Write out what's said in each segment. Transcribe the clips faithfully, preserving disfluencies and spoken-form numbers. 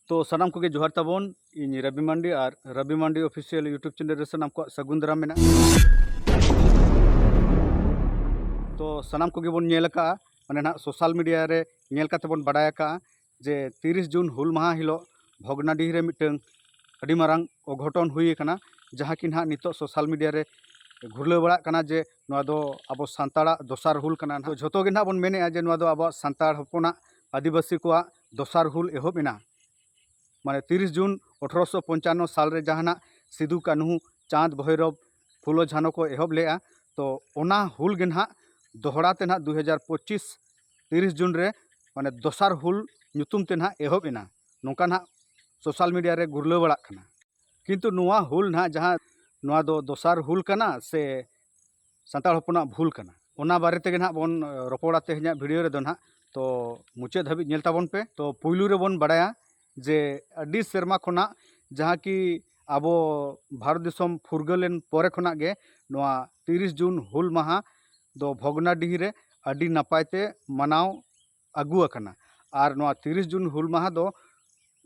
ᱛᱚ ᱥᱟᱱᱟᱢ ᱠᱚᱜᱮ ᱡᱚᱦᱟᱨ ᱛᱟᱵᱚᱱ, ᱤᱧ ᱨᱚᱵᱤ ᱢᱟᱱᱰᱤ ᱟᱨ ᱨᱚᱵᱤ ᱢᱟᱱᱰᱤ ᱚᱯᱷᱤᱥᱤᱭᱟᱞ YouTube ᱪᱮᱱᱮᱞ ᱨᱮ ᱥᱟᱱᱟᱢ ᱠᱚᱣᱟᱜ ᱥᱟᱹᱜᱩᱱ ᱫᱟᱨᱟᱢ ᱢᱮᱱᱟᱜᱼᱟ᱾ ᱛᱚ ᱥᱟᱱᱟᱢ ᱠᱚᱜᱮ ᱵᱚᱱ ᱧᱮᱞ ᱟᱠᱟᱫᱼᱟ, ᱢᱟᱱᱮ ᱱᱟᱦᱟᱜ ᱥᱳᱥᱟᱞ ᱢᱤᱰᱤᱭᱟ ᱨᱮ ᱧᱮᱞ ᱠᱟᱛᱮ ᱵᱚᱱ ᱵᱟᱰᱟᱭ ᱟᱠᱟᱫᱼᱟ ᱡᱮ ᱛᱤᱨᱤᱥ ᱡᱩᱱ ᱦᱩᱞ ᱢᱟᱦᱟ ᱦᱤᱞᱳᱜ ᱵᱷᱚᱜᱽᱱᱟᱰᱤᱦᱤ ᱨᱮ ᱢᱤᱫᱴᱟᱝ ᱟᱹᱰᱤ ᱢᱟᱨᱟᱝ ᱚᱜᱷᱚᱴᱚᱱ ᱦᱩᱭ ᱟᱠᱟᱱᱟ, ᱡᱟᱦᱟᱸ ᱠᱤ ᱱᱟᱦᱟᱜ ᱱᱤᱛᱚᱜ ᱥᱳᱥᱟᱞ ᱢᱤᱰᱤᱭᱟ ᱨᱮ ᱜᱷᱩᱨᱞᱟᱹᱣ ᱵᱟᱲᱟᱜ ᱠᱟᱱᱟ ᱡᱮ ᱱᱚᱣᱟ ᱫᱚ ᱟᱵᱚ ᱥᱟᱱᱛᱟᱲᱟᱜ ᱫᱚᱥᱟᱨ ᱦᱩᱞ ᱠᱟᱱᱟ᱾ ᱱᱟᱦᱟᱜ ᱡᱷᱚᱛᱚ ᱜᱮ ᱱᱟᱦᱟᱜ ᱵᱚᱱ ᱢᱮᱱᱮᱫᱼᱟ ᱡᱮ ᱱᱚᱣᱟ ᱫᱚ ᱟᱵᱚᱣᱟᱜ ᱥᱟᱱᱛᱟᱲ ᱦᱚᱯᱚᱱᱟᱜ, ᱟᱹᱫᱤᱵᱟᱹᱥᱤ ᱠᱚᱣᱟᱜ ᱫᱚᱥᱟᱨ ᱦᱩᱞ ᱮᱦᱚᱵ ᱮᱱᱟ᱾ ᱢᱟᱱᱮ ᱛᱤᱨᱤᱥ ᱡᱩᱱ ᱟᱴᱷᱨᱚᱥᱚ ᱯᱚᱧᱪᱟᱱᱱᱚ ᱥᱟᱞ ᱨᱮ ᱡᱟᱦᱟᱱᱟᱜ ᱥᱤᱫᱩ, ᱠᱟᱹᱱᱦᱩ, ᱪᱟᱸᱫᱽ, ᱵᱷᱳᱭᱨᱚᱵ, ᱯᱷᱩᱞᱳ, ᱡᱷᱟᱱᱚ ᱠᱚ ᱮᱦᱚᱵ ᱞᱮᱫᱼᱟ, ᱛᱚ ᱚᱱᱟ ᱦᱩᱞ ᱜᱮ ᱱᱟᱦᱟᱜ ᱫᱚᱦᱲᱟ ᱛᱮ ᱱᱟᱦᱟᱜ ᱫᱩ ᱦᱟᱡᱟᱨ ᱯᱚᱸᱪᱤᱥ ᱛᱤᱨᱤᱥ ᱡᱩᱱ ᱨᱮ ᱢᱟᱱᱮ ᱫᱚᱥᱟᱨ ᱦᱩᱞ ᱧᱩᱛᱩᱢ ᱛᱮ ᱱᱟᱦᱟᱜ ᱮᱦᱚᱵ ᱮᱱᱟ, ᱱᱚᱝᱠᱟ ᱱᱟᱦᱟᱜ ᱥᱳᱥᱟᱞ ᱢᱤᱰᱤᱭᱟ ᱨᱮ ᱜᱩᱨᱞᱟᱹᱣ ᱵᱟᱲᱟᱜ ᱠᱟᱱᱟ᱾ ᱠᱤᱱᱛᱩ ᱱᱚᱣᱟ ᱦᱩᱞ ᱱᱟᱦᱟᱜ ᱡᱟᱦᱟᱸ ᱱᱚᱣᱟ ᱫᱚ ᱫᱚᱥᱟᱨ ᱦᱩᱞ ᱠᱟᱱᱟ ᱥᱮ ᱥᱟᱱᱛᱟᱲ ᱦᱚᱯᱚᱱᱟᱜ ᱵᱷᱩᱞ ᱠᱟᱱᱟ, ᱚᱱᱟ ᱵᱟᱨᱮ ᱛᱮᱜᱮ ᱱᱟᱦᱟᱜ ᱵᱚᱱ ᱨᱚᱯᱚᱲᱟ ᱛᱮᱦᱮᱧᱟᱜ ᱵᱷᱤᱰᱤᱭᱳ ᱨᱮᱫᱚ ᱱᱟᱦᱟᱜ᱾ ᱛᱚ ᱢᱩᱪᱟᱹᱫ ᱫᱷᱟᱹᱵᱤᱡ ᱧᱮᱞ ᱛᱟᱵᱚᱱ ᱯᱮ᱾ ᱛᱚ ᱯᱩᱭᱞᱩ ᱨᱮᱵᱚᱱ ᱵᱟᱲᱟᱭᱟ ᱡᱮ ᱟᱹᱰᱤ ᱥᱮᱨᱢᱟ ᱠᱷᱚᱱᱟᱜ, ᱡᱟᱦᱟᱸ ᱠᱤ ᱟᱵᱚ ᱵᱷᱟᱨᱚᱛ ᱫᱤᱥᱚᱢ ᱯᱷᱩᱨᱜᱟᱹᱞ ᱮᱱ ᱯᱚᱨᱮ ᱠᱷᱚᱱᱟᱜ ᱜᱮ ᱱᱚᱣᱟ ᱛᱤᱨᱤᱥ ᱡᱩᱱ ᱦᱩᱞ ᱢᱟᱦᱟ ᱫᱚ ᱵᱷᱚᱜᱽᱱᱟᱰᱤᱦᱤ ᱨᱮ ᱟᱹᱰᱤ ᱱᱟᱯᱟᱭ ᱛᱮ ᱢᱟᱱᱟᱣ ᱟᱹᱜᱩ ᱟᱠᱟᱱᱟ᱾ ᱟᱨ ᱱᱚᱣᱟ ᱛᱤᱨᱤᱥ ᱡᱩᱱ ᱦᱩᱞ ᱢᱟᱦᱟ ᱫᱚ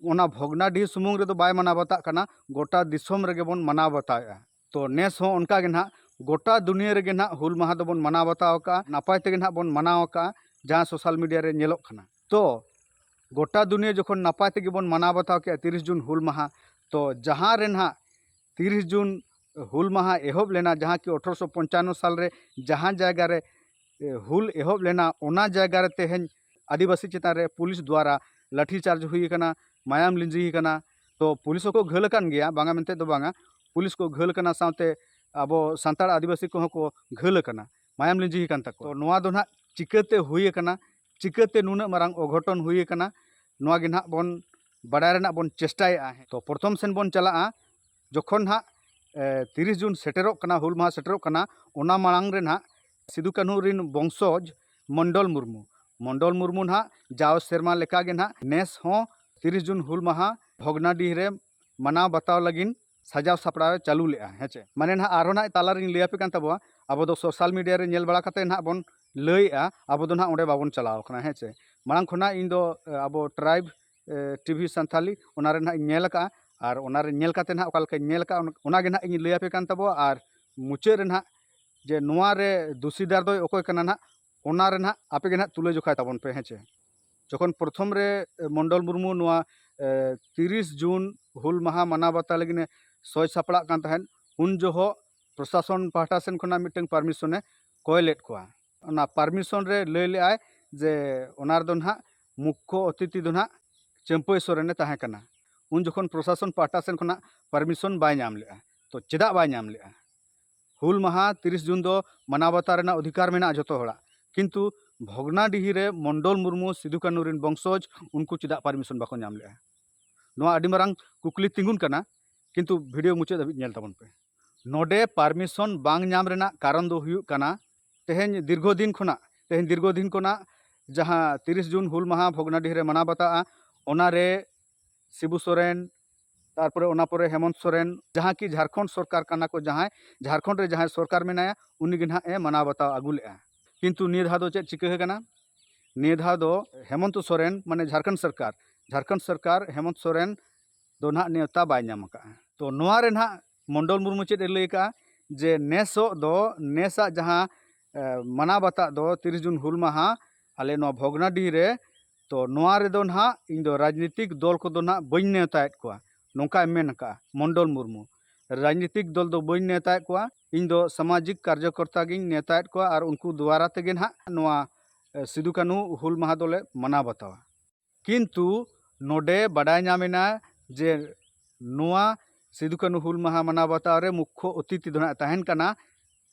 ᱚᱱᱟ ᱵᱷᱚᱜᱽᱱᱟᱰᱤᱦᱤ ᱥᱩᱢᱩᱝ ᱨᱮᱫᱚ ᱵᱟᱭ ᱢᱟᱱᱟᱣ ᱵᱟᱛᱟᱜ ᱠᱟᱱᱟ, ᱜᱚᱴᱟ ᱫᱤᱥᱚᱢ ᱨᱮᱜᱮ ᱵᱚᱱ ᱢᱟᱱᱟᱣ ᱵᱟᱛᱟᱣᱮᱫᱼᱟ᱾ ᱛᱚ ᱱᱮᱥ ᱦᱚᱸ ᱚᱱᱠᱟ ᱜᱮ ᱱᱟᱦᱟᱜ ᱜᱚᱴᱟ ᱫᱩᱱᱤᱭᱟᱹ ᱨᱮᱜᱮ ᱱᱟᱦᱟᱜ ᱦᱩᱞ ᱢᱟᱦᱟ ᱫᱚᱵᱚᱱ ᱢᱟᱱᱟᱣ ᱵᱟᱛᱟᱣ ᱟᱠᱟᱫᱼᱟ, ᱱᱟᱯᱟᱭ ᱛᱮᱜᱮ ᱱᱟᱦᱟᱜ ᱵᱚᱱ ᱢᱟᱱᱟᱣ ᱟᱠᱟᱫᱼᱟ, ᱡᱟᱦᱟᱸ ᱥᱳᱥᱟᱞ ᱢᱤᱰᱤᱭᱟ ᱨᱮ ᱧᱮᱞᱚᱜ ᱠᱟᱱᱟ᱾ ᱛᱚ ᱜᱚᱴᱟ ᱫᱩᱱᱤᱭᱟᱹ ᱡᱚᱠᱷᱚᱱ ᱱᱟᱯᱟᱭ ᱛᱮᱜᱮ ᱵᱚᱱ ᱢᱟᱱᱟᱣ ᱵᱟᱛᱟᱣ ᱠᱮᱫᱼᱟ ᱛᱤᱨᱤᱥ ᱡᱩᱱ ᱦᱩᱞ ᱢᱟᱦᱟ, ᱛᱚ ᱡᱟᱦᱟᱸ ᱨᱮ ᱱᱟᱦᱟᱜ ᱛᱤᱨᱤᱥ ᱡᱩᱱ ᱦᱩᱞ ᱢᱟᱦᱟ ᱮᱦᱚᱵ ᱞᱮᱱᱟ, ᱡᱟᱦᱟᱸ ᱠᱤ ᱟᱴᱷᱨᱚᱥᱚ ᱯᱚᱧᱪᱟᱱᱱᱚ ᱥᱟᱞ ᱨᱮ ᱡᱟᱦᱟᱸ ᱡᱟᱭᱜᱟ ᱨᱮ ᱮ, ᱦᱩᱞ ᱮᱦᱚᱵ ᱞᱮᱱᱟ, ᱚᱱᱟ ᱡᱟᱭᱜᱟ ᱨᱮ ᱛᱮᱦᱮᱧ ᱟᱹᱫᱤᱵᱟᱹᱥᱤ ᱪᱮᱛᱟᱱ ᱨᱮ ᱯᱩᱞᱤᱥ ᱫᱣᱟᱨᱟ ᱞᱟᱴᱷᱤ ᱪᱟᱨᱡᱽ ᱦᱩᱭ ᱟᱠᱟᱱᱟ, ᱢᱟᱭᱟᱢ ᱞᱤᱸᱡᱤ ᱟᱠᱟᱱᱟ᱾ ᱛᱚ ᱯᱩᱞᱤᱥ ᱦᱚᱸᱠᱚ ᱜᱷᱟᱹᱞ ᱟᱠᱟᱱ ᱜᱮᱭᱟ, ᱵᱟᱝᱟ ᱢᱮᱱᱛᱮ ᱫᱚ ᱵᱟᱝᱟ, ᱯᱩᱞᱤᱥ ᱠᱚ ᱜᱷᱟᱹᱞ ᱟᱠᱟᱱᱟ, ᱥᱟᱶᱛᱮ ᱟᱵᱚ ᱥᱟᱱᱛᱟᱲ ᱟᱹᱫᱤᱵᱟᱹᱥᱤ ᱠᱚᱦᱚᱸ ᱠᱚ ᱜᱷᱟᱹᱞ ᱟᱠᱟᱱᱟ, ᱢᱟᱭᱟᱢ ᱞᱤᱸᱡᱤ ᱟᱠᱟᱱ ᱛᱟᱠᱚᱣᱟ᱾ ᱛᱚ ᱱᱚᱣᱟ ᱫᱚ ᱱᱟᱦᱟᱜ ᱪᱤᱠᱟᱹᱛᱮ ᱦᱩᱭ ᱟᱠᱟᱱᱟ, ᱪᱤᱠᱟᱹᱛᱮ ᱱᱩᱱᱟᱹᱜ ᱢᱟᱨᱟᱝ ᱚᱜᱷᱚᱴᱚᱱ ᱦᱩᱭ ᱟᱠᱟᱱᱟ, ᱱᱚᱣᱟ ᱜᱮ ᱱᱟᱦᱟᱜ ᱵᱚᱱ ᱵᱟᱰᱟᱭ ᱨᱮᱱᱟᱜ ᱵᱚᱱ ᱪᱮᱥᱴᱟᱭᱮᱫᱼᱟ᱾ ᱛᱚ ᱯᱨᱚᱛᱷᱚᱢ ᱥᱮᱱ ᱵᱚᱱ ᱪᱟᱞᱟᱜᱼᱟ, ᱡᱚᱠᱷᱚᱱ ᱱᱟᱦᱟᱜ ᱮ, ᱛᱤᱨᱤᱥ ᱡᱩᱱ ᱥᱮᱴᱮᱨᱚᱜ ᱠᱟᱱᱟ, ᱦᱩᱞ ᱢᱟᱦᱟ ᱥᱮᱴᱮᱨᱚᱜ ᱠᱟᱱᱟ, ᱚᱱᱟ ᱢᱟᱲᱟᱝ ᱨᱮ ᱱᱟᱦᱟᱜ ᱥᱤᱫᱩ ᱠᱟᱹᱱᱦᱩ ᱨᱤᱱ ᱵᱚᱝᱥᱚᱡᱽ ᱢᱚᱱᱰᱚᱞ ᱢᱩᱨᱢᱩ, ᱢᱚᱱᱰᱚᱞ ᱢᱩᱨᱢᱩ ᱱᱟᱦᱟᱜ ᱡᱟᱣ ᱥᱮᱨᱢᱟ ᱞᱮᱠᱟ ᱜᱮ ᱱᱟᱦᱟᱜ ᱱᱮᱥ ᱦᱚᱸ ᱛᱤᱨᱤᱥ ᱡᱩᱱ ᱦᱩᱞ ᱢᱟᱦᱟ ᱵᱷᱚᱜᱽᱱᱟᱰᱤᱦᱤ ᱨᱮ ᱢᱟᱱᱟᱣ ᱵᱟᱛᱟᱣ ᱞᱟᱹᱜᱤᱫ ᱥᱟᱡᱟᱣ ᱥᱟᱯᱲᱟᱣ ᱮ ᱪᱟᱹᱞᱩ ᱞᱮᱫᱼᱟ᱾ ᱦᱮᱸ ᱪᱮ, ᱢᱟᱱᱮ ᱱᱟᱦᱟᱜ ᱟᱨᱦᱚᱸ ᱱᱟᱦᱟᱜ ᱛᱟᱞᱟ ᱨᱤᱧ ᱞᱟᱹᱭ ᱟᱯᱮ ᱠᱟᱱ ᱛᱟᱵᱚᱣᱟ, ᱟᱵᱚ ᱫᱚ ᱥᱳᱥᱟᱞ ᱢᱤᱰᱤᱭᱟ ᱨᱮ ᱧᱮᱞ ᱵᱟᱲᱟ ᱠᱟᱛᱮ ᱱᱟᱦᱟᱜ ᱵᱚᱱ ᱞᱟᱹᱭᱮᱜᱼᱟ, ᱟᱵᱚ ᱫᱚ ᱱᱟᱦᱟᱜ ᱚᱸᱰᱮ ᱵᱟᱵᱚᱱ ᱪᱟᱞᱟᱣ ᱠᱟᱱᱟ᱾ ᱦᱮᱸ ᱪᱮ, ᱢᱟᱲᱟᱝ ᱠᱷᱚᱱᱟᱜ ᱤᱧ ᱫᱚ, ᱮ, ᱟᱵᱚ ᱴᱨᱟᱭᱤᱵᱽ ᱴᱤᱵᱷᱤ ᱥᱟᱱᱛᱷᱟᱞᱤ, ᱚᱱᱟ ᱨᱮ ᱱᱟᱦᱟᱜ ᱤᱧ ᱧᱮᱞ ᱟᱠᱟᱫᱼᱟ᱾ ᱟᱨ ᱚᱱᱟ ᱨᱮ ᱧᱮᱞ ᱠᱟᱛᱮ ᱱᱟᱦᱟᱜ ᱚᱠᱟ ᱞᱮᱠᱟᱧ ᱧᱮᱞ ᱟᱠᱟᱫᱼᱟ, ᱚᱱᱟ ᱜᱮ ᱱᱟᱦᱟᱜ ᱤᱧ ᱞᱟᱹᱭ ᱟᱯᱮ ᱠᱟᱱ ᱛᱟᱵᱚᱣᱟ᱾ ᱟᱨ ᱢᱩᱪᱟᱹᱫ ᱨᱮ ᱱᱟᱦᱟᱜ ᱡᱮ ᱱᱚᱣᱟ ᱨᱮ ᱫᱩᱥᱤᱫᱟᱨ ᱫᱚᱭ ᱚᱠᱚᱭ ᱠᱟᱱᱟ ᱱᱟᱦᱟᱜ, ᱚᱱᱟ ᱨᱮ ᱱᱟᱦᱟᱜ ᱟᱯᱮ ᱜᱮ ᱱᱟᱦᱟᱜ ᱛᱩᱞᱟᱹ ᱡᱚᱠᱷᱟᱭ ᱛᱟᱵᱚᱱ ᱯᱮ, ᱦᱮᱸ ᱪᱮ? ᱡᱚᱠᱷᱚᱱ ᱯᱨᱚᱛᱷᱚᱢ ᱨᱮ ᱢᱚᱱᱰᱚᱞ ᱢᱩᱨᱢᱩ ᱱᱚᱣᱟ ᱛᱤᱨᱤᱥ ᱡᱩᱱ ᱦᱩᱞ ᱢᱟᱦᱟ ᱢᱟᱱᱟᱣ ᱵᱟᱛᱟᱣ ᱞᱟᱹᱜᱤᱫ ᱮ ᱥᱚᱭ ᱥᱟᱯᱲᱟᱜ ᱠᱟᱱ ᱛᱟᱦᱮᱸᱫ, ᱩᱱ ᱡᱚᱦᱚᱜ ᱯᱨᱚᱥᱟᱥᱚᱱ ᱯᱟᱦᱴᱟ ᱥᱮᱱ ᱠᱷᱚᱱᱟᱜ ᱢᱤᱫᱴᱟᱝ ᱯᱟᱨᱢᱤᱥᱚᱱᱮ ᱠᱚᱭ ᱞᱮᱫ ᱠᱚᱣᱟ᱾ ᱚᱱᱟ ᱯᱟᱨᱢᱤᱥᱚᱱ ᱨᱮ ᱞᱟᱹᱭ ᱞᱮᱫᱼᱟᱭ ᱡᱮ ᱚᱱᱟ ᱨᱮᱫᱚ ᱱᱟᱦᱟᱜ ᱢᱩᱠᱠᱷᱚ ᱚᱛᱤᱛᱷᱤ ᱫᱚ ᱱᱟᱦᱟᱜ ᱪᱟᱹᱢᱯᱟᱹᱭ ᱥᱚᱨᱮᱱᱮ ᱛᱟᱦᱮᱸ ᱠᱟᱱᱟ᱾ ᱩᱱ ᱡᱚᱠᱷᱚᱱ ᱯᱨᱚᱥᱟᱥᱚᱱ ᱯᱟᱦᱴᱟ ᱥᱮᱱ ᱠᱷᱚᱱᱟᱜ ᱯᱟᱨᱢᱤᱥᱚᱱ ᱵᱟᱭ ᱧᱟᱢ ᱞᱮᱫᱼᱟ᱾ ᱛᱚ ᱪᱮᱫᱟᱜ ᱵᱟᱭ ᱧᱟᱢ ᱞᱮᱫᱼᱟ? ᱦᱩᱞ ᱢᱟᱦᱟ ᱛᱤᱨᱤᱥ ᱡᱩᱱ ᱫᱚ ᱢᱟᱱᱟᱣ ᱵᱟᱛᱟᱣ ᱨᱮᱱᱟᱜ ᱚᱫᱷᱤᱠᱟᱨ ᱢᱮᱱᱟᱜᱼᱟ ᱡᱷᱚᱛᱚ ᱦᱚᱲᱟᱜ, ᱠᱤᱱᱛᱩ ᱵᱷᱚᱜᱽᱱᱟᱰᱤᱦᱤ ᱨᱮ ᱢᱚᱱᱰᱚᱞ ᱢᱩᱨᱢᱩ, ᱥᱤᱫᱩ ᱠᱟᱹᱱᱩ ᱨᱮᱱ ᱵᱚᱝᱥᱚᱡᱽ, ᱩᱱᱠᱩ ᱪᱮᱫᱟᱜ ᱯᱟᱨᱢᱤᱥᱚᱱ ᱵᱟᱠᱚ ᱧᱟᱢ ᱞᱮᱫᱼᱟ? ᱱᱚᱣᱟ ᱟᱹᱰᱤ ᱢᱟᱨᱟᱝ ᱠᱩᱠᱞᱤ ᱛᱤᱸᱜᱩᱱ ᱠᱟᱱᱟ, ᱠᱤᱱᱛᱩ ᱵᱷᱤᱰᱤᱭᱳ ᱢᱩᱪᱟᱹᱫ ᱫᱷᱟᱹᱵᱤᱡ ᱧᱮᱞ ᱛᱟᱵᱚᱱ ᱯᱮ᱾ ᱱᱚᱰᱮ ᱯᱟᱨᱢᱤᱥᱚᱱ ᱵᱟᱝ ᱧᱟᱢ ᱨᱮᱱᱟᱜ ᱠᱟᱨᱚᱱ ᱫᱚ ᱦᱩᱭᱩᱜ ᱠᱟᱱᱟ, ᱛᱮᱦᱮᱧ ᱫᱤᱨᱜᱷᱚ ᱫᱤᱱ ᱠᱷᱚᱱᱟᱜ, ᱛᱮᱦᱮᱧ ᱫᱤᱨᱜᱷᱚ ᱫᱤᱱ ᱠᱷᱚᱱᱟᱜ ᱡᱟᱦᱟᱸ ᱛᱤᱨᱤᱥ ᱡᱩᱱ ᱦᱩᱞ ᱢᱟᱦᱟ ᱵᱷᱚᱜᱽᱱᱟᱰᱤᱦᱤ ᱨᱮ ᱢᱟᱱᱟᱣ ᱵᱟᱛᱟᱜᱼᱟ, ᱚᱱᱟᱨᱮ ᱥᱤᱵᱩ ᱥᱚᱨᱮᱱ, ᱛᱟᱨᱯᱚᱨᱮ ᱚᱱᱟ ᱯᱚᱨᱮ ᱦᱮᱢᱚᱱᱛ ᱥᱚᱨᱮᱱ, ᱡᱟᱦᱟᱸ ᱠᱤ ᱡᱷᱟᱲᱠᱷᱚᱸᱰ ᱥᱚᱨᱠᱟᱨ ᱠᱟᱱᱟ ᱠᱚ, ᱡᱟᱦᱟᱸᱭ ᱡᱷᱟᱲᱠᱷᱚᱸᱰ ᱨᱮ ᱡᱟᱦᱟᱸᱭ ᱥᱚᱨᱠᱟᱨ ᱢᱮᱱᱟᱭᱟ, ᱩᱱᱤ ᱜᱮ ᱱᱟᱦᱟᱜ ᱮ ᱢᱟᱱᱟᱣ ᱵᱟᱛᱟᱣ ᱟᱹᱜᱩ ᱞᱮᱫᱼᱟ᱾ ᱠᱤᱱᱛᱩ ᱱᱤᱭᱟᱹ ᱫᱷᱟᱣ ᱫᱚ ᱪᱮᱫ ᱪᱤᱠᱟᱹ ᱟᱠᱟᱱᱟ? ᱱᱤᱭᱟᱹ ᱫᱷᱟᱣ ᱫᱚ ᱦᱮᱢᱚᱱᱛ ᱥᱚᱨᱮᱱ, ᱢᱟᱱᱮ ᱡᱷᱟᱲᱠᱷᱚᱸᱰ ᱥᱚᱨᱠᱟᱨ, ᱡᱷᱟᱲᱠᱷᱚᱸᱰ ᱥᱚᱨᱠᱟᱨ ᱦᱮᱢᱚᱱᱛ ᱥᱚᱨᱮᱱ ᱫᱚ ᱱᱟᱦᱟᱜ ᱱᱮᱣᱛᱟ ᱵᱟᱭ ᱧᱟᱢ ᱟᱠᱟᱫᱼᱟ᱾ ᱛᱚ ᱱᱚᱣᱟ ᱨᱮ ᱱᱟᱦᱟᱜ ᱢᱚᱱᱰᱚᱞ ᱢᱩᱨᱢᱩ ᱪᱮᱫ ᱮ ᱞᱟᱹᱭ ᱟᱠᱟᱫᱼᱟ ᱡᱮ ᱱᱮᱥᱚᱜ ᱫᱚ, ᱱᱮᱥᱟᱜ ᱡᱟᱦᱟᱸ, ᱮ, ᱢᱟᱱᱟᱣ ᱵᱟᱛᱟᱜ ᱫᱚ ᱛᱤᱨᱤᱥ ᱡᱩᱱ ᱦᱩᱞ ᱢᱟᱦᱟ ᱟᱞᱮ ᱱᱚᱣᱟ ᱵᱷᱚᱜᱽᱱᱟᱰᱤᱦᱤ ᱨᱮ, ᱛᱚ ᱱᱚᱣᱟ ᱨᱮᱫᱚ ᱱᱟᱦᱟᱜ ᱤᱧ ᱫᱚ ᱨᱟᱡᱽᱱᱤᱛᱤᱠ ᱫᱚᱞ ᱠᱚᱫᱚ ᱱᱟᱦᱟᱜ ᱵᱟᱹᱧ ᱱᱮᱣᱛᱟᱭᱮᱫ ᱠᱚᱣᱟ, ᱱᱚᱝᱠᱟᱭ ᱢᱮᱱ ᱟᱠᱟᱫᱼᱟ ᱢᱚᱱᱰᱚᱞ ᱢᱩᱨᱢᱩ᱾ ᱨᱟᱡᱽᱱᱤᱛᱤᱠ ᱫᱚᱞ ᱫᱚ ᱵᱟᱹᱧ ᱱᱮᱣᱛᱟᱭᱮᱫ ᱠᱚᱣᱟ, ᱤᱧ ᱫᱚ ᱥᱟᱢᱟᱡᱤᱠ ᱠᱟᱨᱡᱚᱠᱚᱨᱛᱟ ᱜᱤᱧ ᱱᱮᱣᱛᱟᱭᱮᱫ ᱠᱚᱣᱟ ᱟᱨ ᱩᱱᱠᱩ ᱫᱩᱣᱟᱨᱟ ᱛᱮᱜᱮ ᱱᱟᱦᱟᱜ ᱱᱚᱣᱟ, ᱮ, ᱥᱤᱫᱩ ᱠᱟᱹᱱᱦᱩ ᱦᱩᱞ ᱢᱟᱦᱟ ᱫᱚᱞᱮ ᱢᱟᱱᱟᱣ ᱵᱟᱛᱟᱣᱟ᱾ ᱠᱤᱱᱛᱩ ᱱᱚᱰᱮ ᱵᱟᱰᱟᱭ ᱧᱟᱢ ᱮᱱᱟ ᱡᱮ ᱱᱚᱣᱟ ᱥᱤᱫᱩ ᱠᱟᱹᱱᱦᱩ ᱦᱩᱞ ᱢᱟᱦᱟ ᱢᱟᱱᱟᱣ ᱵᱟᱛᱟᱣ ᱨᱮ ᱢᱩᱠᱠᱷᱚ ᱚᱛᱤᱛᱷᱤ ᱫᱚ ᱱᱟᱦᱟᱜ ᱛᱟᱦᱮᱱ ᱠᱟᱱᱟ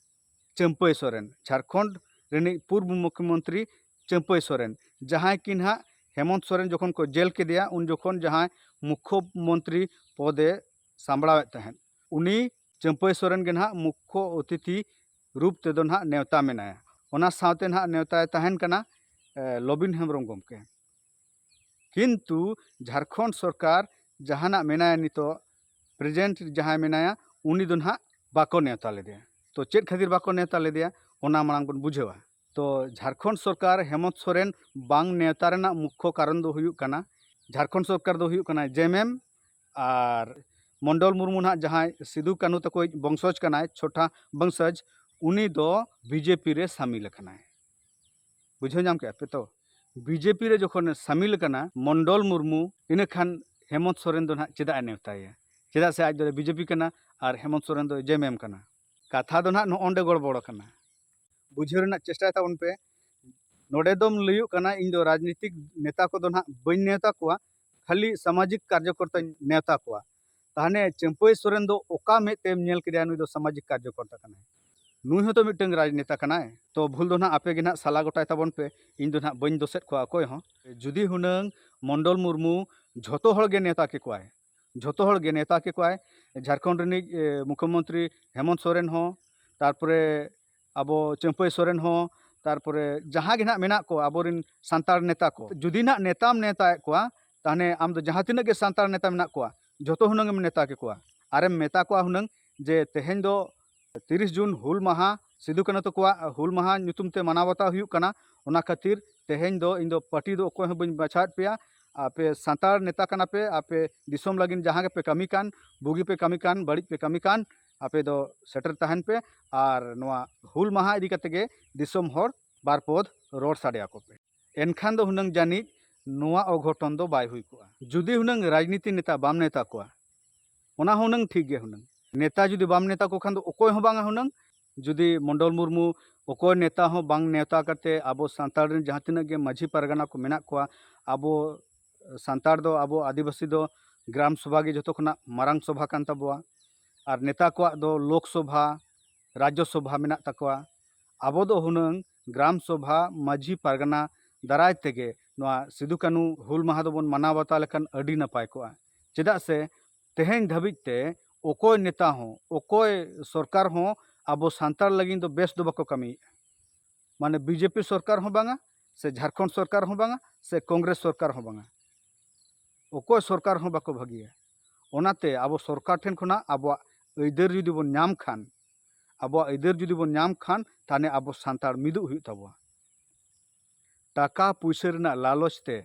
ᱪᱟᱹᱢᱯᱟᱹᱭ ᱥᱚᱨᱮᱱ, ᱡᱷᱟᱲᱠᱷᱚᱸᱰ ᱨᱤᱱᱤᱡ ᱯᱩᱨᱵᱚ ᱢᱩᱠᱷᱭᱚᱢᱚᱱᱛᱨᱤ ᱪᱟᱹᱢᱯᱟᱹᱭ ᱥᱚᱨᱮᱱ, ᱡᱟᱦᱟᱸᱭ ᱠᱤ ᱱᱟᱦᱟᱜ ᱦᱮᱢᱚᱱᱛ ᱥᱚᱨᱮᱱ ᱡᱚᱠᱷᱚᱱ ᱠᱚ ᱡᱮᱞ ᱠᱮᱫᱮᱭᱟ, ᱩᱱ ᱡᱚᱠᱷᱚᱱ ᱡᱟᱦᱟᱸᱭ ᱢᱩᱠᱠᱷᱚ ᱢᱚᱱᱛᱨᱤ ᱯᱚᱫᱮ ᱥᱟᱢᱵᱲᱟᱣᱮᱫ ᱛᱟᱦᱮᱸᱫ, ᱩᱱᱤ ᱪᱟᱹᱢᱯᱟᱹᱭ ᱥᱚᱨᱮᱱ ᱜᱮ ᱱᱟᱦᱟᱜ ᱢᱩᱠᱠᱷᱚ ᱚᱛᱤᱛᱷᱤ ᱨᱩᱯ ᱛᱮᱫᱚ ᱱᱟᱦᱟᱜ ᱱᱮᱣᱛᱟ ᱢᱮᱱᱟᱭᱟ᱾ ᱚᱱᱟ ᱥᱟᱶᱛᱮ ᱱᱟᱦᱟᱜ ᱱᱮᱣᱛᱟᱭ ᱛᱟᱦᱮᱱ ᱠᱟᱱᱟ, ᱮ, ᱞᱚᱵᱤᱱ ᱦᱮᱢᱵᱨᱚᱢ ᱜᱚᱢᱠᱮ᱾ ᱠᱤᱱᱛᱩ ᱡᱷᱟᱲᱠᱷᱚᱸᱰ ᱥᱚᱨᱠᱟᱨ ᱡᱟᱦᱟᱱᱟᱜ ᱢᱮᱱᱟᱭᱟ, ᱱᱤᱛᱚᱜ ᱯᱨᱮᱡᱮᱱᱴ ᱡᱟᱦᱟᱸᱭ ᱢᱮᱱᱟᱭᱟ, ᱩᱱᱤ ᱫᱚ ᱱᱟᱦᱟᱜ ᱵᱟᱠᱚ ᱱᱮᱣᱛᱟ ᱞᱮᱫᱮᱭᱟ᱾ ᱛᱚ ᱪᱮᱫ ᱠᱷᱟᱹᱛᱤᱨ ᱵᱟᱠᱚ ᱱᱮᱣᱛᱟ ᱞᱮᱫᱮᱭᱟ, ᱚᱱᱟ ᱢᱟᱲᱟᱝ ᱵᱚᱱ ᱵᱩᱡᱷᱟᱹᱣᱟ᱾ ᱛᱚ ᱡᱷᱟᱲᱠᱷᱚᱸᱰ ᱥᱚᱨᱠᱟᱨ ᱦᱮᱢᱚᱱᱛ ᱥᱚᱨᱮᱱ ᱵᱟᱝ ᱱᱮᱣᱛᱟ ᱨᱮᱱᱟᱜ ᱢᱩᱠᱠᱷᱚ ᱠᱟᱨᱚᱱ ᱫᱚ ᱦᱩᱭᱩᱜ ᱠᱟᱱᱟ ᱡᱷᱟᱲᱠᱷᱚᱸᱰ ᱥᱚᱨᱠᱟᱨ ᱫᱚ ᱦᱩᱭᱩᱜ ᱠᱟᱱᱟᱭ ᱡᱮᱢᱮᱢ, ᱟᱨ ᱢᱚᱱᱰᱚᱞ ᱢᱩᱨᱢᱩ ᱱᱟᱦᱟᱜ ᱡᱟᱦᱟᱸᱭ ᱥᱤᱫᱩ ᱠᱟᱹᱱᱦᱩ ᱛᱟᱠᱚᱭᱤᱡ ᱵᱚᱝᱥᱚᱡᱽ ᱠᱟᱱᱟᱭ, ᱪᱷᱳᱴᱟ ᱵᱚᱝᱥᱚᱡᱽ, ᱩᱱᱤ ᱫᱚ ᱵᱤᱡᱮᱯᱤ ᱨᱮ ᱥᱟᱢᱤᱞ ᱟᱠᱟᱱᱟᱭ᱾ ᱵᱩᱡᱷᱟᱹᱣ ᱧᱟᱢ ᱠᱮᱜᱼᱟ ᱯᱮ ᱛᱚ? ᱵᱤᱡᱮᱯᱤ ᱨᱮ ᱡᱚᱠᱷᱚᱱᱮ ᱥᱟᱢᱤᱞ ᱟᱠᱟᱱᱟ ᱢᱚᱱᱰᱚᱞ ᱢᱩᱨᱢᱩ, ᱤᱱᱟᱹᱠᱷᱟᱱ ᱦᱮᱢᱚᱱᱛ ᱥᱚᱨᱮᱱ ᱫᱚ ᱱᱟᱦᱟᱜ ᱪᱮᱫᱟᱜ ᱮ ᱱᱮᱣᱛᱟᱭᱟ? ᱪᱮᱫᱟᱜ ᱥᱮ ᱟᱡ ᱫᱚ ᱵᱤᱡᱮᱯᱤ ᱠᱟᱱᱟ ᱟᱨ ᱦᱮᱢᱚᱱᱛ ᱥᱚᱨᱮᱱ ᱫᱚ ᱡᱮᱢᱮᱢ ᱠᱟᱱᱟ᱾ ᱠᱟᱛᱷᱟ ᱫᱚ ᱱᱟᱦᱟᱜ ᱱᱚᱜᱼᱚ ᱱᱚᱰᱮ ᱜᱚᱲᱵᱚᱲ ᱟᱠᱟᱱᱟ᱾ ᱵᱩᱡᱷᱟᱹᱣ ᱨᱮᱱᱟᱜ ᱪᱮᱥᱴᱟᱭ ᱛᱟᱵᱚᱱ ᱯᱮ᱾ ᱱᱚᱰᱮ ᱫᱚᱢ ᱞᱟᱹᱭᱚᱜ ᱠᱟᱱᱟ, ᱤᱧ ᱫᱚ ᱨᱟᱡᱽᱱᱤᱛᱤᱠ ᱱᱮᱛᱟ ᱠᱚᱫᱚ ᱱᱟᱦᱟᱜ ᱵᱟᱹᱧ ᱱᱮᱣᱛᱟ ᱠᱚᱣᱟ, ᱠᱷᱟᱹᱞᱤ ᱥᱟᱢᱟᱡᱤᱠ ᱠᱟᱨᱡᱚᱠᱚᱨᱛᱟᱧ ᱱᱮᱣᱛᱟ ᱠᱚᱣᱟ᱾ ᱛᱟᱦᱞᱮ ᱪᱟᱹᱢᱯᱟᱹᱭ ᱥᱚᱨᱮᱱ ᱫᱚ ᱚᱠᱟ ᱢᱮᱫ ᱛᱮᱢ ᱧᱮᱞ ᱠᱮᱫᱮᱭᱟ ᱱᱩᱭ ᱫᱚ ᱥᱟᱢᱟᱡᱤᱠ ᱠᱟᱨᱡᱚᱠᱚᱨᱛᱟ ᱠᱟᱱᱟᱭ? ᱱᱩᱭ ᱦᱚᱸᱛᱚ ᱢᱤᱫᱴᱟᱝ ᱨᱟᱡᱽᱱᱮᱛᱟ ᱠᱟᱱᱟᱭ᱾ ᱛᱚ ᱵᱷᱩᱞ ᱫᱚ ᱱᱟᱦᱟᱜ ᱟᱯᱮ ᱜᱮ ᱱᱟᱦᱟᱜ ᱥᱟᱞᱟ ᱜᱚᱴᱟᱭ ᱛᱟᱵᱚᱱ ᱯᱮ, ᱤᱧ ᱫᱚ ᱱᱟᱦᱟᱜ ᱵᱟᱹᱧ ᱫᱳᱥᱮᱫ ᱠᱚᱣᱟ ᱚᱠᱚᱭ ᱦᱚᱸ᱾ ᱡᱩᱫᱤ ᱦᱩᱱᱟᱹᱝ ᱢᱚᱱᱰᱚᱞ ᱢᱩᱨᱢᱩ ᱡᱷᱚᱛᱚ ᱦᱚᱲ ᱜᱮ ᱱᱮᱣᱛᱟ ᱠᱮᱠᱚᱣᱟᱭ, ᱡᱷᱚᱛᱚ ᱦᱚᱲ ᱜᱮ ᱱᱮᱣᱛᱟ ᱠᱮᱠᱚᱣᱟᱭ, ᱡᱷᱟᱲᱠᱷᱚᱸᱰ ᱨᱤᱱᱤᱡ, ᱮ, ᱢᱩᱠᱷᱭᱚᱢᱚᱱᱛᱨᱤ ᱦᱮᱢᱚᱱᱛ ᱥᱚᱨᱮᱱ ᱦᱚᱸ, ᱛᱟᱨᱯᱚᱨᱮ ᱟᱵᱚ ᱪᱟᱹᱢᱯᱟᱹᱭ ᱥᱚᱨᱮᱱ ᱦᱚᱸ, ᱛᱟᱨᱯᱚᱨᱮ ᱡᱟᱦᱟᱸ ᱜᱮ ᱱᱟᱦᱟᱜ ᱢᱮᱱᱟᱜ ᱠᱚ ᱟᱵᱚᱨᱮᱱ ᱥᱟᱱᱛᱟᱲ ᱱᱮᱛᱟ ᱠᱚ, ᱡᱩᱫᱤ ᱱᱟᱦᱟᱜ ᱱᱮᱛᱟᱢ ᱱᱮᱣᱛᱟᱭᱮᱫ ᱠᱚᱣᱟ, ᱛᱟᱦᱞᱮ ᱟᱢ ᱫᱚ ᱡᱟᱦᱟᱸ ᱛᱤᱱᱟᱹᱜ ᱜᱮ ᱥᱟᱱᱛᱟᱲ ᱱᱮᱛᱟ ᱢᱮᱱᱟᱜ ᱠᱚᱣᱟ, ᱡᱷᱚᱛᱚ ᱦᱩᱱᱟᱹᱝ ᱮᱢ ᱱᱮᱣᱛᱟ ᱠᱮᱠᱚᱣᱟ᱾ ᱟᱨᱮᱢ ᱢᱮᱛᱟ ᱠᱚᱣᱟ ᱦᱩᱱᱟᱹᱝ ᱡᱮ ᱛᱮᱦᱮᱧ ᱫᱚ ᱛᱤᱨᱤᱥ ᱡᱩᱱ ᱦᱩᱞ ᱢᱟᱦᱟ, ᱥᱤᱫᱩ ᱠᱟᱹᱱᱦᱩ ᱛᱟᱠᱚᱣᱟᱜ ᱦᱩᱞ ᱢᱟᱦᱟ ᱧᱩᱛᱩᱢ ᱛᱮ ᱢᱟᱱᱟᱣ ᱵᱟᱛᱟᱣ ᱦᱩᱭᱩᱜ ᱠᱟᱱᱟ, ᱚᱱᱟ ᱠᱷᱟᱹᱛᱤᱨ ᱛᱮᱦᱮᱧ ᱫᱚ ᱤᱧ ᱫᱚ ᱯᱟᱹᱴᱤ ᱫᱚ ᱚᱠᱚᱭ ᱦᱚᱸ ᱵᱟᱹᱧ ᱵᱟᱪᱷᱟᱣᱮᱫ ᱯᱮᱭᱟ᱾ ᱟᱯᱮ ᱥᱟᱱᱛᱟᱲ ᱱᱮᱛᱟ ᱠᱟᱱᱟ ᱯᱮ, ᱟᱯᱮ ᱫᱤᱥᱚᱢ ᱞᱟᱹᱜᱤᱫ ᱡᱟᱦᱟᱸ ᱜᱮᱯᱮ ᱠᱟᱹᱢᱤ ᱠᱟᱱ, ᱵᱩᱜᱤ ᱯᱮ ᱠᱟᱹᱢᱤ ᱠᱟᱱ, ᱵᱟᱹᱲᱤᱡ ᱯᱮ ᱠᱟᱹᱢᱤ ᱠᱟᱱ, ᱟᱯᱮ ᱫᱚ ᱥᱮᱴᱮᱨ ᱛᱟᱦᱮᱱ ᱯᱮ ᱟᱨ ᱱᱚᱣᱟ ᱦᱩᱞ ᱢᱟᱦᱟ ᱤᱫᱤ ᱠᱟᱛᱮ ᱜᱮ ᱫᱤᱥᱚᱢ ᱦᱚᱲ ᱵᱟᱨ ᱯᱚᱫ ᱨᱚᱲ ᱥᱟᱰᱮ ᱟᱠᱚ ᱯᱮ᱾ ᱮᱱᱠᱷᱟᱱ ᱫᱚ ᱦᱩᱱᱟᱹᱝ ᱡᱟᱹᱱᱤᱡ ᱱᱚᱣᱟ ᱚᱜᱷᱚᱴᱚᱱ ᱫᱚ ᱵᱟᱭ ᱦᱩᱭ ᱠᱚᱜᱼᱟ᱾ ᱡᱩᱫᱤ ᱦᱩᱱᱟᱹᱝ ᱨᱟᱡᱽᱱᱤᱛᱤ ᱱᱮᱛᱟ ᱵᱟᱢ ᱱᱮᱣᱛᱟ ᱠᱚᱣᱟ, ᱚᱱᱟ ᱦᱚᱸ ᱦᱩᱱᱟᱹᱝ ᱴᱷᱤᱠ ᱜᱮ ᱦᱩᱱᱟᱹᱝ᱾ ᱱᱮᱛᱟ ᱡᱩᱫᱤ ᱵᱟᱢ ᱱᱮᱣᱛᱟ ᱠᱚ ᱠᱷᱟᱱ ᱫᱚ ᱚᱠᱚᱭ ᱦᱚᱸ ᱵᱟᱝᱟ ᱦᱩᱱᱟᱹᱝ᱾ ᱡᱩᱫᱤ ᱢᱚᱱᱰᱚᱞ ᱢᱩᱨᱢᱩ ᱚᱠᱚᱭ ᱱᱮᱛᱟ ᱦᱚᱸ ᱵᱟᱝ ᱱᱮᱣᱛᱟ ᱠᱟᱛᱮ ᱟᱵᱚ ᱥᱟᱱᱛᱟᱲ ᱨᱮᱱ ᱡᱟᱦᱟᱸ ᱛᱤᱱᱟᱹᱜ ᱜᱮ ᱢᱟᱹᱡᱷᱤ ᱯᱟᱨᱜᱟᱱᱟ ᱠᱚ ᱢᱮᱱᱟᱜ ᱠᱚᱣᱟ, ᱟᱵᱚ ᱥᱟᱱᱛᱟᱲ ᱫᱚ, ᱟᱵᱚ ᱟᱹᱫᱤᱵᱟᱹᱥᱤ ᱫᱚ ᱜᱨᱟᱢ ᱥᱚᱵᱷᱟ ᱜᱮ ᱡᱚᱛᱚ ᱠᱷᱚᱱᱟᱜ ᱢᱟᱨᱟᱝ ᱥᱚᱵᱷᱟ ᱠᱟᱱ ᱛᱟᱵᱚᱣᱟ᱾ ᱟᱨ ᱱᱮᱛᱟ ᱠᱚᱣᱟᱜ ᱫᱚ ᱞᱳᱠ ᱥᱚᱵᱷᱟ, ᱨᱟᱡᱽᱡᱚ ᱥᱚᱵᱷᱟ ᱢᱮᱱᱟᱜ ᱛᱟᱠᱚᱣᱟ᱾ ᱟᱵᱚ ᱫᱚ ᱦᱩᱱᱟᱹᱝ ᱜᱨᱟᱢ ᱥᱚᱵᱷᱟ, ᱢᱟᱹᱡᱷᱤ ᱯᱟᱨᱜᱟᱱᱟ ᱫᱟᱨᱟᱭ ᱛᱮᱜᱮ ᱱᱚᱣᱟ ᱥᱤᱫᱩ ᱠᱟᱹᱱᱦᱩ ᱦᱩᱞ ᱢᱟᱦᱟ ᱫᱚᱵᱚᱱ ᱢᱟᱱᱟᱣ ᱵᱟᱛᱟᱣ ᱞᱮᱠᱷᱟᱱ ᱟᱹᱰᱤ ᱱᱟᱯᱟᱭ ᱠᱚᱜᱼᱟ᱾ ᱪᱮᱫᱟᱜ ᱥᱮ ᱛᱮᱦᱮᱧ ᱫᱷᱟᱹᱵᱤᱡ ᱛᱮ ᱚᱠᱚᱭ ᱱᱮᱛᱟ ᱦᱚᱸ, ᱚᱠᱚᱭ ᱥᱚᱨᱠᱟᱨ ᱦᱚᱸ ᱟᱵᱚ ᱥᱟᱱᱛᱟᱲ ᱞᱟᱹᱜᱤᱫ ᱫᱚ ᱵᱮᱥ ᱫᱚ ᱵᱟᱠᱚ ᱠᱟᱹᱢᱤᱭᱮᱫᱼᱟ᱾ ᱢᱟᱱᱮ ᱵᱤᱡᱮᱯᱤ ᱥᱚᱨᱠᱟᱨ ᱦᱚᱸ ᱵᱟᱝᱟ, ᱥᱮ ᱡᱷᱟᱲᱠᱷᱚᱸᱰ ᱥᱚᱨᱠᱟᱨ ᱦᱚᱸ ᱵᱟᱝᱟ, ᱥᱮ ᱠᱚᱝᱜᱨᱮᱥ ᱥᱚᱨᱠᱟᱨ ᱦᱚᱸ ᱵᱟᱝᱟ᱾ ᱚᱠᱚᱭ ᱥᱚᱨᱠᱟᱨ ᱦᱚᱸ ᱵᱟᱠᱚ ᱵᱷᱟᱹᱜᱤᱭᱟ᱾ ᱚᱱᱟᱛᱮ ᱟᱵᱚ ᱥᱚᱨᱠᱟᱨ ᱴᱷᱮᱱ ᱠᱷᱚᱱᱟᱜ ᱟᱵᱚᱣᱟᱜ ᱟᱹᱭᱫᱟᱹᱨ ᱡᱩᱫᱤ ᱵᱚᱱ ᱧᱟᱢ ᱠᱷᱟᱱ, ᱟᱵᱚᱣᱟᱜ ᱟᱹᱭᱫᱟᱹᱨ ᱡᱩᱫᱤ ᱵᱚᱱ ᱧᱟᱢ ᱠᱷᱟᱱ, ᱛᱟᱦᱞᱮ ᱟᱵᱚ ᱥᱟᱱᱛᱟᱲ ᱢᱤᱫᱚᱜ ᱦᱩᱭᱩᱜ ᱛᱟᱵᱚᱣᱟ᱾ ᱴᱟᱠᱟ ᱯᱩᱭᱥᱟᱹ ᱨᱮᱱᱟᱜ ᱞᱟᱞᱚᱪ ᱛᱮ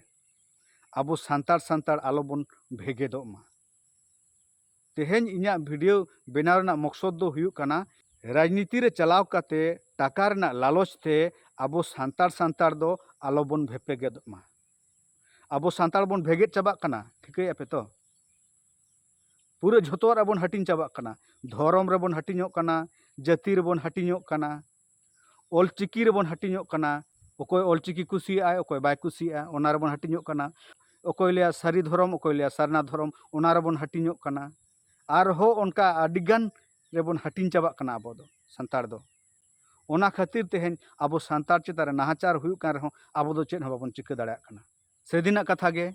ᱟᱵᱚ ᱥᱟᱱᱛᱟᱲ ᱥᱟᱱᱛᱟᱲ ᱟᱞᱚᱵᱚᱱ ᱵᱷᱮᱜᱮᱫᱚᱜ ᱢᱟ᱾ ᱛᱮᱦᱮᱧ ᱤᱧᱟᱹᱜ ᱵᱷᱤᱰᱤᱭᱳ ᱵᱮᱱᱟᱣ ᱨᱮᱱᱟᱜ ᱢᱚᱠᱥᱚᱫ ᱫᱚ ᱦᱩᱭᱩᱜ ᱠᱟᱱᱟ, ᱨᱟᱡᱽᱱᱤᱛᱤ ᱨᱮ ᱪᱟᱞᱟᱣ ᱠᱟᱛᱮ ᱴᱟᱠᱟ ᱨᱮᱱᱟᱜ ᱞᱟᱞᱚᱪ ᱛᱮ ᱟᱵᱚ ᱥᱟᱱᱛᱟᱲ ᱥᱟᱱᱛᱟᱲ ᱫᱚ ᱟᱞᱚᱵᱚᱱ ᱵᱷᱮᱯᱮᱜᱮᱫᱚᱜ ᱢᱟ᱾ ᱟᱵᱚ ᱥᱟᱱᱛᱟᱲ ᱵᱚᱱ ᱵᱷᱮᱜᱮᱫ ᱪᱟᱵᱟᱜ ᱠᱟᱱᱟ, ᱴᱷᱤᱠᱟᱹᱭᱮᱫᱼᱟ ᱯᱮ ᱛᱚ? ᱯᱩᱨᱟᱹ ᱡᱷᱚᱛᱚᱣᱟᱜ ᱨᱮᱵᱚᱱ ᱦᱟᱹᱴᱤᱧ ᱪᱟᱵᱟᱜ ᱠᱟᱱᱟ᱾ ᱫᱷᱚᱨᱚᱢ ᱨᱮᱵᱚᱱ ᱦᱟᱹᱴᱤᱧᱚᱜ ᱠᱟᱱᱟ, ᱡᱟᱹᱛᱤ ᱨᱮᱵᱚᱱ ᱦᱟᱹᱴᱤᱧᱚᱜ ᱠᱟᱱᱟ, ᱚᱞᱪᱤᱠᱤ ᱨᱮᱵᱚᱱ ᱦᱟᱹᱴᱤᱧᱚᱜ ᱠᱟᱱᱟ᱾ ᱚᱠᱚᱭ ᱚᱞᱪᱤᱠᱤ ᱠᱩᱥᱤᱭᱟᱜᱼᱟᱭ, ᱚᱠᱚᱭ ᱵᱟᱭ ᱠᱩᱥᱤᱭᱟᱜᱼᱟ, ᱚᱱᱟ ᱨᱮᱵᱚᱱ ᱦᱟᱹᱴᱤᱧᱚᱜ ᱠᱟᱱᱟ᱾ ᱚᱠᱚᱭ ᱞᱟᱹᱭᱟ ᱥᱟᱹᱨᱤ ᱫᱷᱚᱨᱚᱢ, ᱚᱠᱚᱭ ᱞᱟᱹᱭᱟ ᱥᱟᱨᱱᱟ ᱫᱷᱚᱨᱚᱢ, ᱚᱱᱟ ᱨᱮᱵᱚᱱ ᱦᱟᱹᱴᱤᱧᱚᱜ ᱠᱟᱱᱟ᱾ ᱟᱨᱦᱚᱸ ᱚᱱᱠᱟ ᱟᱹᱰᱤᱜᱟᱱ ᱨᱮᱵᱚᱱ ᱦᱟᱹᱴᱤᱧ ᱪᱟᱵᱟᱜ ᱠᱟᱱᱟ ᱟᱵᱚ ᱫᱚ, ᱥᱟᱱᱛᱟᱲ ᱫᱚ᱾ ᱚᱱᱟ ᱠᱷᱟᱹᱛᱤᱨ ᱛᱮᱦᱮᱧ ᱟᱵᱚ ᱥᱟᱱᱛᱟᱲ ᱪᱮᱛᱟᱱ ᱨᱮ ᱱᱟᱦᱟᱪᱟᱨ ᱦᱩᱭᱩᱜ ᱠᱟᱱ ᱨᱮᱦᱚᱸ ᱟᱵᱚ ᱫᱚ ᱪᱮᱫ ᱦᱚᱸ ᱵᱟᱵᱚᱱ ᱪᱤᱠᱟᱹ ᱫᱟᱲᱮᱭᱟᱜ ᱠᱟᱱᱟ᱾ ᱥᱮᱫᱤᱱᱟᱜ ᱠᱟᱛᱷᱟ ᱜᱮ,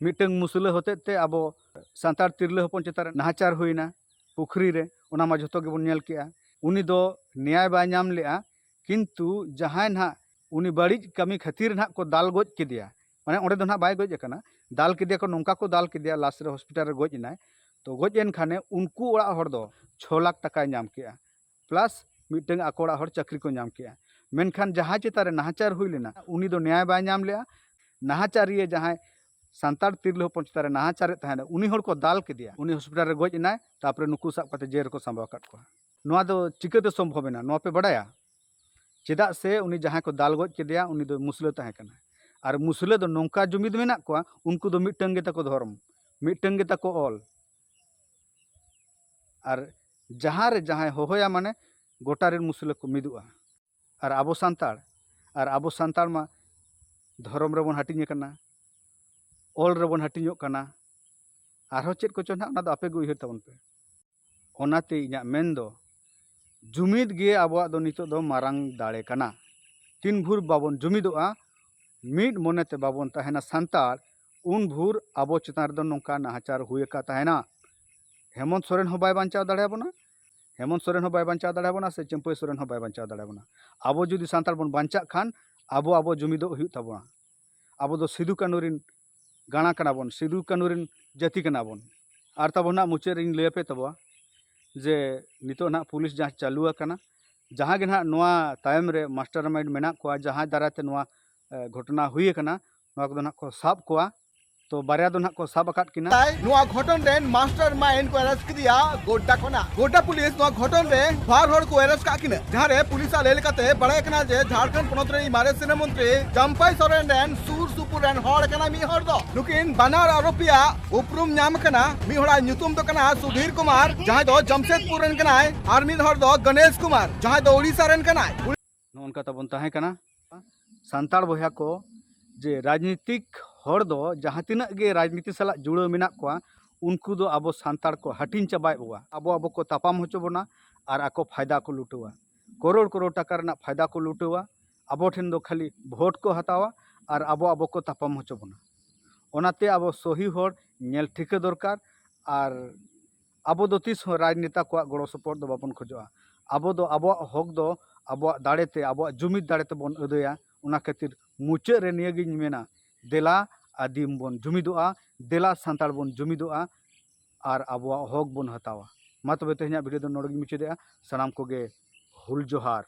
ᱢᱤᱫᱴᱟᱝ ᱢᱩᱥᱞᱟᱹ ᱦᱚᱛᱮᱡ ᱛᱮ ᱟᱵᱚ ᱥᱟᱱᱛᱟᱲ ᱛᱤᱨᱞᱟᱹ ᱦᱚᱯᱚᱱ ᱪᱮᱛᱟᱱ ᱨᱮ ᱱᱟᱦᱟᱪᱟᱨ ᱦᱩᱭᱱᱟ ᱯᱩᱠᱷᱨᱤ ᱨᱮ, ᱚᱱᱟ ᱢᱟ ᱡᱷᱚᱛᱚ ᱜᱮᱵᱚᱱ ᱧᱮᱞ ᱠᱮᱜᱼᱟ᱾ ᱩᱱᱤ ᱫᱚ ᱱᱮᱭᱟᱭ ᱵᱟᱭ ᱧᱟᱢ ᱞᱮᱜᱼᱟ, ᱠᱤᱱᱛᱩ ᱡᱟᱦᱟᱸᱭ ᱱᱟᱦᱟᱜ ᱩᱱᱤ ᱵᱟᱹᱲᱤᱡ ᱠᱟᱹᱢᱤ ᱠᱷᱟᱹᱛᱤᱨ ᱱᱟᱦᱟᱜ ᱠᱚ ᱫᱟᱞ ᱜᱚᱡ ᱠᱮᱫᱮᱭᱟ, ᱢᱟᱱᱮ ᱚᱸᱰᱮ ᱫᱚ ᱱᱟᱦᱟᱜ ᱵᱟᱭ ᱜᱚᱡ ᱟᱠᱟᱱᱟ, ᱫᱟᱞ ᱠᱮᱫᱮᱭᱟ ᱠᱚ, ᱱᱚᱝᱠᱟ ᱠᱚ ᱫᱟᱞ ᱠᱮᱫᱮᱭᱟ, ᱞᱟᱥ ᱨᱮ ᱦᱚᱥᱯᱤᱴᱟᱞ ᱨᱮ ᱜᱚᱡ ᱮᱱᱟᱭ᱾ ᱛᱚ ᱜᱚᱡ ᱮᱱ ᱠᱷᱟᱱᱮ ᱩᱱᱠᱩ ᱚᱲᱟᱜ ᱦᱚᱲ ᱫᱚ ᱪᱷᱚ ᱞᱟᱠᱷ ᱴᱟᱠᱟᱭ ᱧᱟᱢ ᱠᱮᱜᱼᱟ, ᱯᱞᱟᱥ ᱢᱤᱫᱴᱟᱝ ᱟᱠᱚ ᱚᱲᱟᱜ ᱦᱚᱲ ᱪᱟᱹᱠᱨᱤ ᱠᱚ ᱧᱟᱢ ᱠᱮᱜᱼᱟ᱾ ᱢᱮᱱᱠᱷᱟᱱ ᱡᱟᱦᱟᱸᱭ ᱪᱮᱛᱟᱱ ᱨᱮ ᱱᱟᱦᱟᱪᱟᱨ ᱦᱩᱭ ᱞᱮᱱᱟ, ᱩᱱᱤ ᱫᱚ ᱱᱮᱭᱟᱭ ᱵᱟᱭ ᱧᱟᱢ ᱞᱮᱜᱼᱟ᱾ ᱱᱟᱦᱟᱪᱟᱨᱤᱭᱟᱹ ᱡᱟᱦᱟᱸᱭ ᱥᱟᱱᱛᱟᱲ ᱛᱤᱨᱞᱟᱹ ᱦᱚᱯᱚᱱ ᱪᱮᱛᱟᱱ ᱨᱮ ᱱᱟᱦᱟᱪᱟᱨᱮᱫ ᱛᱟᱦᱮᱸᱫ, ᱩᱱᱤ ᱦᱚᱲ ᱠᱚ ᱫᱟᱞ ᱠᱮᱫᱮᱭᱟ, ᱩᱱᱤ ᱦᱚᱥᱯᱤᱴᱟᱞ ᱨᱮ ᱜᱚᱡ ᱮᱱᱟᱭ, ᱛᱟᱨᱯᱚᱨᱮ ᱱᱩᱠᱩ ᱥᱟᱵ ᱠᱟᱛᱮ ᱡᱮᱞ ᱨᱮᱠᱚ ᱥᱟᱢᱵᱟᱣ ᱟᱠᱟᱫ ᱠᱚᱣᱟ᱾ ᱱᱚᱣᱟ ᱫᱚ ᱪᱤᱠᱟᱹᱛᱮ ᱥᱚᱢᱵᱷᱚᱵ ᱮᱱᱟ, ᱱᱚᱣᱟ ᱯᱮ ᱵᱟᱰᱟᱭᱟ? ᱪᱮᱫᱟᱜ ᱥᱮ ᱩᱱᱤ ᱡᱟᱦᱟᱸᱭ ᱠᱚ ᱫᱟᱞ ᱜᱚᱡ ᱠᱮᱫᱮᱭᱟ, ᱩᱱᱤ ᱫᱚ ᱢᱩᱥᱞᱟᱹ ᱛᱟᱦᱮᱸ ᱠᱟᱱᱟ᱾ ᱟᱨ ᱢᱩᱥᱞᱟᱹ ᱫᱚ ᱱᱚᱝᱠᱟ ᱡᱩᱢᱤᱫ ᱢᱮᱱᱟᱜ ᱠᱚᱣᱟ, ᱩᱱᱠᱩ ᱫᱚ ᱢᱤᱫᱴᱟᱝ ᱜᱮᱛᱟ ᱠᱚ ᱫᱷᱚᱨᱚᱢ, ᱢᱤᱫᱴᱟᱝ ᱜᱮᱛᱟ ᱠᱚ ᱚᱞ᱾ ᱟᱨ ᱡᱟᱦᱟᱸ ᱨᱮ ᱡᱟᱦᱟᱸᱭ ᱦᱚᱦᱚᱭᱟ, ᱢᱟᱱᱮ ᱜᱚᱴᱟ ᱨᱮᱱ ᱢᱩᱥᱞᱟᱹ ᱠᱚ ᱢᱤᱫᱚᱜᱼᱟ᱾ ᱟᱨ ᱟᱵᱚ ᱥᱟᱱᱛᱟᱲ, ᱟᱨ ᱟᱵᱚ ᱥᱟᱱᱛᱟᱲ ᱢᱟ ᱫᱷᱚᱨᱚᱢ ᱨᱮᱵᱚᱱ ᱦᱟᱹᱴᱤᱧ ᱟᱠᱟᱱᱟ, ᱚᱞ ᱨᱮᱵᱚᱱ ᱦᱟᱹᱴᱤᱧᱚᱜ ᱠᱟᱱᱟ, ᱟᱨᱦᱚᱸ ᱪᱮᱫ ᱠᱚᱪᱚ ᱱᱟᱦᱟᱜ, ᱚᱱᱟ ᱫᱚ ᱟᱯᱮ ᱜᱮ ᱩᱭᱦᱟᱹᱨ ᱛᱟᱵᱚᱱ ᱯᱮ᱾ ᱚᱱᱟᱛᱮ ᱤᱧᱟᱹᱜ ᱢᱮᱱ ᱫᱚ, ᱡᱩᱢᱤᱫ ᱜᱮ ᱟᱵᱚᱣᱟᱜ ᱫᱚ ᱱᱤᱛᱚᱜ ᱫᱚ ᱢᱟᱨᱟᱝ ᱫᱟᱲᱮ ᱠᱟᱱᱟ᱾ ᱛᱤᱱ ᱵᱷᱳᱨ ᱵᱟᱵᱚᱱ ᱡᱩᱢᱤᱫᱚᱜᱼᱟ, ᱢᱤᱫ ᱢᱚᱱᱮᱛᱮ ᱵᱟᱵᱚᱱ ᱛᱟᱦᱮᱱᱟ ᱥᱟᱱᱛᱟᱲ, ᱩᱱ ᱵᱷᱳᱨ ᱟᱵᱚ ᱪᱮᱛᱟᱱ ᱨᱮᱫᱚ ᱱᱚᱝᱠᱟ ᱱᱟᱦᱟᱪᱟᱨ ᱦᱩᱭ ᱟᱠᱟ ᱛᱟᱦᱮᱱᱟ᱾ ᱦᱮᱢᱚᱱᱛ ᱥᱚᱨᱮᱱ ᱦᱚᱸ ᱵᱟᱭ ᱵᱟᱧᱪᱟᱣ ᱫᱟᱲᱮᱭᱟᱵᱚᱱᱟ, ᱦᱮᱢᱚᱱᱛ ᱥᱚᱨᱮᱱ ᱦᱚᱸ ᱵᱟᱭ ᱵᱟᱧᱪᱟᱣ ᱫᱟᱲᱮᱭᱟᱵᱚᱱᱟ, ᱥᱮ ᱪᱟᱹᱢᱯᱟᱹᱭ ᱥᱚᱨᱮᱱ ᱦᱚᱸ ᱵᱟᱭ ᱵᱟᱧᱪᱟᱣ ᱫᱟᱲᱮᱭᱟᱵᱚᱱᱟ᱾ ᱟᱵᱚ ᱡᱩᱫᱤ ᱥᱟᱱᱛᱟᱲ ᱵᱚᱱ ᱵᱟᱧᱪᱟᱜ ᱠᱷᱟᱱ, ᱟᱵᱚ ᱟᱵᱚ ᱡᱩᱢᱤᱫᱚᱜ ᱦᱩᱭᱩᱜ ᱛᱟᱵᱚᱱᱟ᱾ ᱟᱵᱚ ᱫᱚ ᱥᱤᱫᱩ ᱠᱟᱹᱱᱩ ᱨᱮᱱ ᱜᱟᱬᱟ ᱠᱟᱱᱟ ᱵᱚᱱ, ᱥᱤᱫᱩ ᱠᱟᱹᱱᱩ ᱨᱮᱱ ᱡᱟᱹᱛᱤ ᱠᱟᱱᱟ ᱵᱚᱱ᱾ ᱟᱨ ᱛᱟᱵᱚ ᱱᱟᱜ ᱢᱩᱪᱟᱹᱫ ᱨᱮᱧ ᱞᱟᱹᱭ ᱟᱯᱮ ᱛᱟᱵᱚᱣᱟ ᱡᱮ ᱱᱤᱛᱚᱜ ᱱᱟᱜ ᱯᱩᱞᱤᱥ ᱡᱟᱦᱟᱸ ᱪᱟᱹᱞᱩ ᱟᱠᱟᱱᱟ, ᱡᱟᱦᱟᱸ ᱜᱮ ᱱᱟᱜ ᱱᱚᱣᱟ ᱛᱟᱭᱚᱢ ᱨᱮ mastermind ᱢᱮᱱᱟᱜ ᱠᱚᱣᱟ, ᱡᱟᱦᱟᱸᱭ ᱫᱟᱨᱟᱭ ᱛᱮ ᱱᱚᱣᱟ, ᱮ, ᱜᱷᱚᱴᱚᱱᱟ ᱦᱩᱭ ᱟᱠᱟᱱᱟ, ᱱᱚᱣᱟ ᱠᱚᱫᱚ ᱱᱟᱜ ᱠᱚ ᱥᱟᱵ ᱠᱚᱣᱟ᱾ ᱛᱚ ᱵᱟᱨᱭᱟ ᱫᱚ ᱱᱟᱦᱟᱜ ᱠᱚ ᱥᱟᱵ ᱟᱠᱟᱫ ᱠᱤᱱᱟ᱾ ᱱᱚᱣᱟ ᱜᱷᱚᱴᱚᱱ ᱨᱮᱱ ᱢᱟᱥᱴᱟᱨ ᱢᱟᱭᱤᱱᱰ ᱠᱚ ᱟᱨᱮᱥᱴ ᱠᱮᱫᱮᱭᱟ ᱜᱳᱰᱰᱟ ᱠᱷᱚᱱᱟᱜ᱾ ᱜᱳᱰᱰᱟ ᱯᱩᱞᱤᱥ ᱱᱚᱣᱟ ᱜᱷᱚᱴᱚᱱ ᱨᱮ ᱵᱟᱨ ᱦᱚᱲ ᱠᱚ ᱟᱨᱮᱥᱴ ᱠᱟᱜ ᱠᱤᱱᱟ, ᱡᱟᱦᱟᱸ ᱨᱮ ᱯᱩᱞᱤᱥ ᱟᱜ ᱞᱟᱹᱭ ᱞᱮᱠᱟᱛᱮ ᱵᱟᱲᱟᱭ ᱠᱟᱱᱟ ᱡᱮ ᱡᱷᱟᱲᱠᱷᱚᱸᱰ ᱯᱚᱱᱚᱛ ᱨᱮᱱ ᱢᱟᱨᱮ ᱥᱤᱱᱟᱹ ᱢᱚᱱᱛᱨᱤ ᱪᱟᱢᱯᱟᱭ ᱥᱚᱨᱮᱱ ᱨᱮᱱ ᱥᱩᱨ ᱥᱩᱯᱩᱨ ᱨᱮᱱ ᱦᱚᱲ ᱠᱟᱱᱟ ᱢᱤᱫ ᱦᱚᱲ ᱫᱚ᱾ ᱱᱩᱠᱤᱱ ᱵᱟᱱᱟᱨ ᱟᱨᱳᱯᱤᱭᱟᱜ ᱩᱯᱨᱩᱢ ᱧᱟᱢ ᱟᱠᱟᱱᱟ᱾ ᱢᱤᱫ ᱦᱚᱲᱟᱜ ᱧᱩᱛᱩᱢ ᱫᱚ ᱠᱟᱱᱟ ᱥᱩᱫᱷᱤᱨ ᱠᱩᱢᱟᱨ, ᱡᱟᱦᱟᱸᱭ ᱫᱚ ᱡᱟᱢᱥᱮᱫᱽᱯᱩᱨ ᱨᱮᱱ ᱠᱟᱱᱟᱭ, ᱟᱨ ᱢᱤᱫ ᱦᱚᱲ ᱫᱚ ᱜᱚᱱᱮᱥ ᱠᱩᱢᱟᱨ, ᱡᱟᱦᱟᱸᱭ ᱫᱚ ᱳᱰᱤᱥᱟ ᱨᱮᱱ ᱠᱟᱱᱟᱭ᱾ ᱱᱚᱜᱼᱚ ᱱᱚᱝᱠᱟ ᱛᱟᱵᱚᱱ ᱛᱟᱦᱮᱸ ᱠᱟᱱᱟ᱾ ᱥᱟᱱᱛᱟᱲ ᱵᱚᱭᱦᱟ ᱠᱚ, ᱡᱮ ᱨᱟᱡᱽᱱᱤᱛᱤᱠ ᱦᱚᱲ ᱫᱚ ᱡᱟᱦᱟᱸ ᱛᱤᱱᱟᱹᱜ ᱜᱮ ᱨᱟᱡᱽᱱᱤᱛᱤ ᱥᱟᱞᱟᱜ ᱡᱩᱲᱟᱹᱣ ᱢᱮᱱᱟᱜ ᱠᱚᱣᱟ, ᱩᱱᱠᱩ ᱫᱚ ᱟᱵᱚ ᱥᱟᱱᱛᱟᱲ ᱠᱚ ᱦᱟᱹᱴᱤᱧ ᱪᱟᱵᱟᱭᱮᱫ ᱵᱚᱱᱟ᱾ ᱟᱵᱚ ᱟᱵᱚ ᱠᱚ ᱛᱟᱯᱟᱢ ᱦᱚᱪᱚ ᱵᱚᱱᱟ ᱟᱨ ᱟᱠᱚ ᱯᱷᱟᱭᱫᱟ ᱠᱚ ᱞᱩᱴᱟᱹᱣᱟ᱾ ᱠᱚᱨᱳᱲ ᱠᱚᱨᱳᱲ ᱴᱟᱠᱟ ᱨᱮᱱᱟᱜ ᱯᱷᱟᱭᱫᱟ ᱠᱚ ᱞᱩᱴᱟᱹᱣᱟ᱾ ᱟᱵᱚ ᱴᱷᱮᱱ ᱫᱚ ᱠᱷᱟᱹᱞᱤ ᱵᱷᱳᱴ ᱠᱚ ᱦᱟᱛᱟᱣᱟ ᱟᱨ ᱟᱵᱚ ᱟᱵᱚ ᱠᱚ ᱛᱟᱯᱟᱢ ᱦᱚᱪᱚ ᱵᱚᱱᱟ᱾ ᱚᱱᱟᱛᱮ ᱟᱵᱚ ᱥᱚᱦᱤ ᱦᱚᱲ ᱧᱮᱞ ᱴᱷᱤᱠᱟᱹ ᱫᱚᱨᱠᱟᱨ᱾ ᱟᱨ ᱟᱵᱚ ᱫᱚ ᱛᱤᱥ ᱦᱚᱸ ᱨᱟᱡᱽᱱᱮᱛᱟ ᱠᱚᱣᱟᱜ ᱜᱚᱲᱚ ᱥᱚᱯᱚᱦᱚᱫ ᱫᱚ ᱵᱟᱵᱚᱱ ᱠᱷᱚᱡᱚᱜᱼᱟ᱾ ᱟᱵᱚ ᱫᱚ ᱟᱵᱚᱣᱟᱜ ᱦᱚᱠ ᱫᱚ ᱟᱵᱚᱣᱟᱜ ᱫᱟᱲᱮ ᱛᱮ, ᱟᱵᱚᱣᱟᱜ ᱡᱩᱢᱤᱫ ᱫᱟᱲᱮ ᱛᱮᱵᱚᱱ ᱟᱹᱫᱟᱹᱭᱟ᱾ ᱚᱱᱟ ᱠᱷᱟᱹᱛᱤᱨ ᱢᱩᱪᱟᱹᱫ ᱨᱮ ᱱᱤᱭᱟᱹᱜᱤᱧ ᱢᱮᱱᱟ, ᱫᱮᱞᱟ ᱟᱹᱫᱤᱢ ᱵᱚᱱ ᱡᱩᱢᱤᱫᱚᱜᱼᱟ, ᱫᱮᱞᱟ ᱥᱟᱱᱛᱟᱲ ᱵᱚᱱ ᱡᱩᱢᱤᱫᱚᱜᱼᱟ ᱟᱨ ᱟᱵᱚᱣᱟᱜ ᱦᱚᱠ ᱵᱚᱱ ᱦᱟᱛᱟᱣᱟ᱾ ᱢᱟ ᱛᱚᱵᱮ ᱛᱮᱦᱮᱧᱟᱜ ᱵᱷᱤᱰᱤᱭᱳ ᱫᱚ ᱱᱚᱰᱮ ᱜᱤᱧ ᱢᱩᱪᱟᱹᱫᱮᱜᱼᱟ᱾ ᱥᱟᱱᱟᱢ ᱠᱚᱜᱮ ᱦᱩᱞ ᱡᱚᱦᱟᱨ᱾